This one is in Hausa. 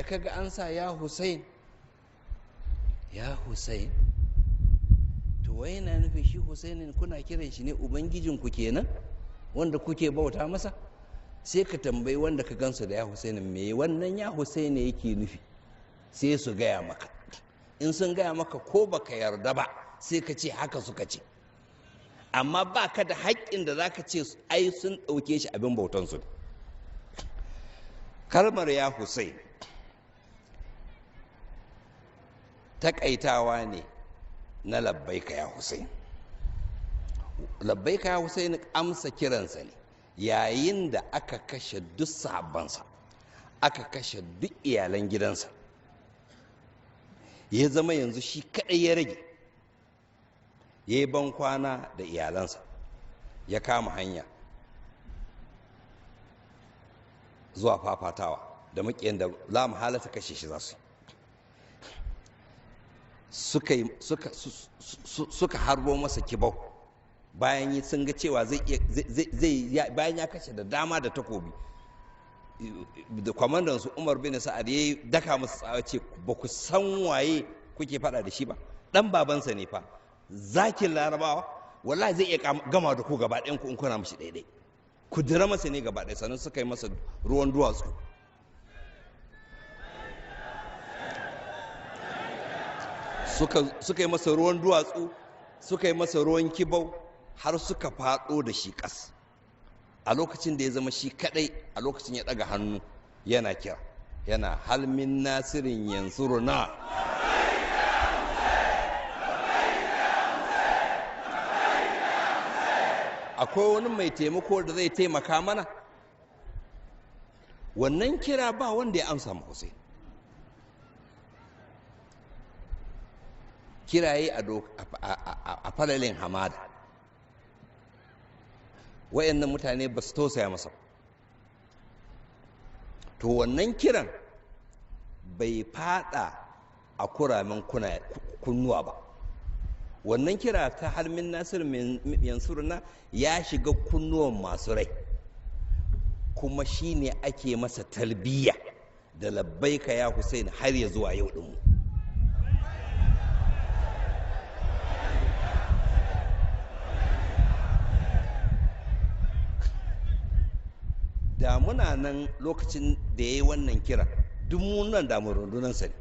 Da kaga an sa ya Hussein, ya Hussein, to wai yana nufin shi Husainin kuna kiran shi ne ubangijinku kenan wanda kuke bauta masa? Sai ka tambayi wanda ka gansu da ya Husainin, me wannan ya Husaini yake nufi? Sai su gaya maka. In sun gaya maka ko baka yarda ba, sai ka ce haka suka ce. Amma ba ka da haƙƙin da za ka ce ai sun ɗauke shi abin bautansu. Kalmar ya Hussein taƙaitawa ne na labbaika ya Hussein. Labbaika ya Hussein amsa kiransa ne yayin da aka kashe duk sahabbansa, aka kashe duk iyalan gidansa, ya zama yanzu shi kaɗai ya rage. Ya yi bankwana da iyalansa, ya kama hanya zuwa fafatawa da maƙiyan da la mahalata kashe shi za su suka harbo masa kibau. Bayan sun ga cewa zai bayan ya kashe da dama da takobi, da kwamandan su Umar bin Sa'ad ya daka masa tsawa, ce ba ku san waye kuke fada da shi ba, dan babansa ne fa, zakin Larabawa, wallahi zai iya gama da ku gaba ɗayan ku in kuna mishi daidai, ku dira masa ne gaba ɗaya. Sannan suka yi masa ruwan duwatsu. Suka yi masa ruwan duwatsu, suka yi masa ruwan kibau, har suka faɗo da shi ƙas. A lokacin da ya zama shi kaɗai, a lokacin ya ɗaga hannu yana kira, yana halmin nasirin yansuruna. Akwai wani mai taimako da zai taimaka mana? Wannan kira ba wanda ya amsa ma Hussein. Kiraye a falalin hamada, wayannan mutane ba su tausaya masa. To wannan kiran bai fada a kuramin kunnuwa ba. Wannan kira ta halmin nasir yansuruna ya shiga kunnuwan masu rai, kuma shine ake masa talbiya da labbaika ya Hussein har ya zuwa yau dinmu. Da muna nan lokacin da ya yi wannan kira, duk munan da mu rundunansa ne.